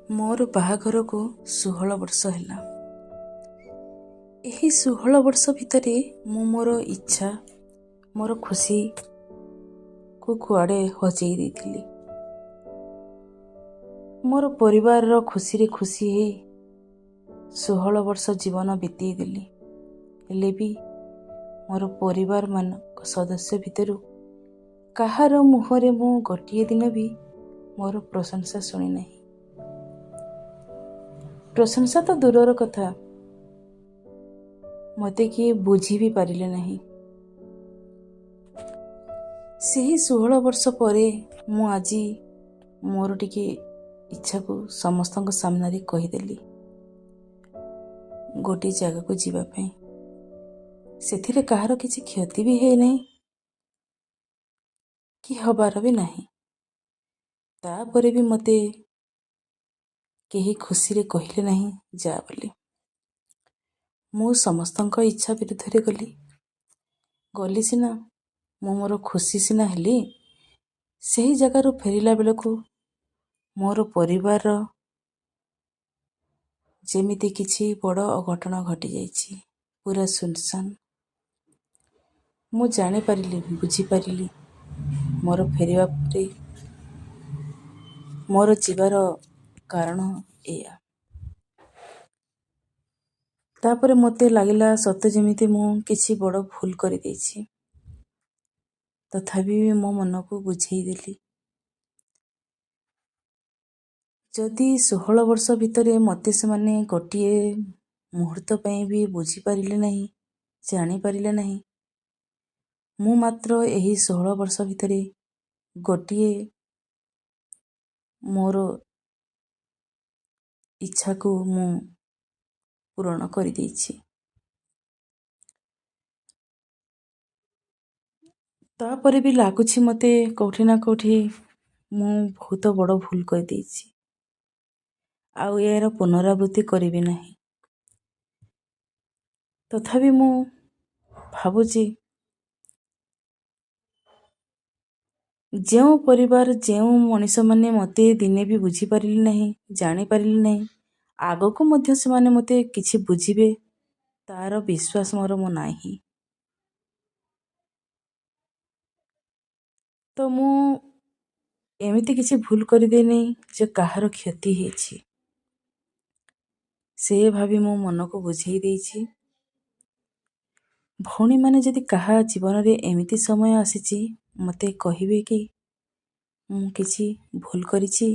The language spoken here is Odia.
ମୋର ବାହାଘରକୁ 16 ବର୍ଷ ହେଲା। ଏହି 16 ବର୍ଷ ଭିତରେ ମୁଁ ମୋର ଇଚ୍ଛା, ମୋର ଖୁସିକୁ କୁଆଡ଼େ ହଜେଇ ଦେଇଥିଲି। ମୋର ପରିବାରର ଖୁସିରେ ଖୁସି ହେଇ 16 ବର୍ଷ ଜୀବନ ବିତେଇ ଦେଲି। ହେଲେ ବି ମୋର ପରିବାରମାନଙ୍କ ସଦସ୍ୟ ଭିତରୁ କାହାର ମୁହଁରେ ମୁଁ ଗୋଟିଏ ଦିନ ବି ମୋର ପ୍ରଶଂସା ଶୁଣିନାହିଁ। ପ୍ରଶଂସା ତ ଦୂରର କଥା, ମୋତେ କିଏ ବୁଝି ବି ପାରିଲେ ନାହିଁ। ସେହି 16 ବର୍ଷ ପରେ ମୁଁ ଆଜି ମୋର ଟିକେ ଇଚ୍ଛାକୁ ସମସ୍ତଙ୍କ ସାମ୍ନାରେ କହିଦେଲି ଗୋଟିଏ ଜାଗାକୁ ଯିବା ପାଇଁ। ସେଥିରେ କାହାର କିଛି କ୍ଷତି ବି ହେଇନାହିଁ କି ହବାର ବି ନାହିଁ। ତାପରେ ବି ମୋତେ କେହି ଖୁସିରେ କହିଲେ ନାହିଁ ଯା ବୋଲି। ମୁଁ ସମସ୍ତଙ୍କ ଇଚ୍ଛା ବିରୁଦ୍ଧରେ ଗଲି। ଗଲି ସିନା, ମୁଁ ମୋର ଖୁସି ସିନା ହେଲି, ସେହି ଜାଗାରୁ ଫେରିଲା ବେଳକୁ ମୋର ପରିବାରର ଯେମିତି କିଛି ବଡ଼ ଅଘଟଣ ଘଟିଯାଇଛି, ପୁରା ଶୂନଶାନ। ମୁଁ ଜାଣିପାରିଲି, ବୁଝିପାରିଲି ମୋର ଫେରିବା ପରେ ମୋର ଯିବାର କାରଣ ଏଇଆ। ତାପରେ ମୋତେ ଲାଗିଲା ସତେ ଯେମିତି ମୁଁ କିଛି ବଡ଼ ଭୁଲ କରିଦେଇଛି। ତଥାପି ବି ମୋ ମନକୁ ବୁଝେଇଦେଲି, ଯଦି 16 ବର୍ଷ ଭିତରେ ମୋତେ ସେମାନେ ଗୋଟିଏ ମୁହୂର୍ତ୍ତ ପାଇଁ ବି ବୁଝିପାରିଲେ ନାହିଁ, ଜାଣିପାରିଲେ ନାହିଁ, ମୁଁ ମାତ୍ର ଏହି 16 ବର୍ଷ ଭିତରେ ଗୋଟିଏ ମୋର ଇଚ୍ଛାକୁ ମୁଁ ପୂରଣ କରିଦେଇଛି। ତାପରେ ବି ଲାଗୁଛି ମୋତେ କେଉଁଠି ନା କେଉଁଠି ମୁଁ ବହୁତ ବଡ଼ ଭୁଲ କରିଦେଇଛି, ଆଉ ଏହାର ପୁନରାବୃତ୍ତି କରିବି ନାହିଁ। ତଥାପି ମୁଁ ଭାବୁଛି ଯେଉଁ ପରିବାର, ଯେଉଁ ମଣିଷମାନେ ମୋତେ ଦିନେ ବି ବୁଝିପାରିଲେ ନାହିଁ, ଜାଣିପାରିଲେ ନାହିଁ, ଆଗକୁ ମଧ୍ୟ ସେମାନେ ମୋତେ କିଛି ବୁଝିବେ ତାର ବିଶ୍ୱାସ ମୋର ମୁଁ ନାହିଁ। ତ ମୁଁ ଏମିତି କିଛି ଭୁଲ କରିଦେଇନି ଯେ କାହାର କ୍ଷତି ହେଇଛି, ସେ ଭାବି ମୋ ମନକୁ ବୁଝେଇ ଦେଇଛି। ଭଉଣୀମାନେ, ଯଦି କାହା ଜୀବନରେ ଏମିତି ସମୟ ଆସିଛି, ମୋତେ କହିବେ କି ମୁଁ କିଛି ଭୁଲ କରିଛି।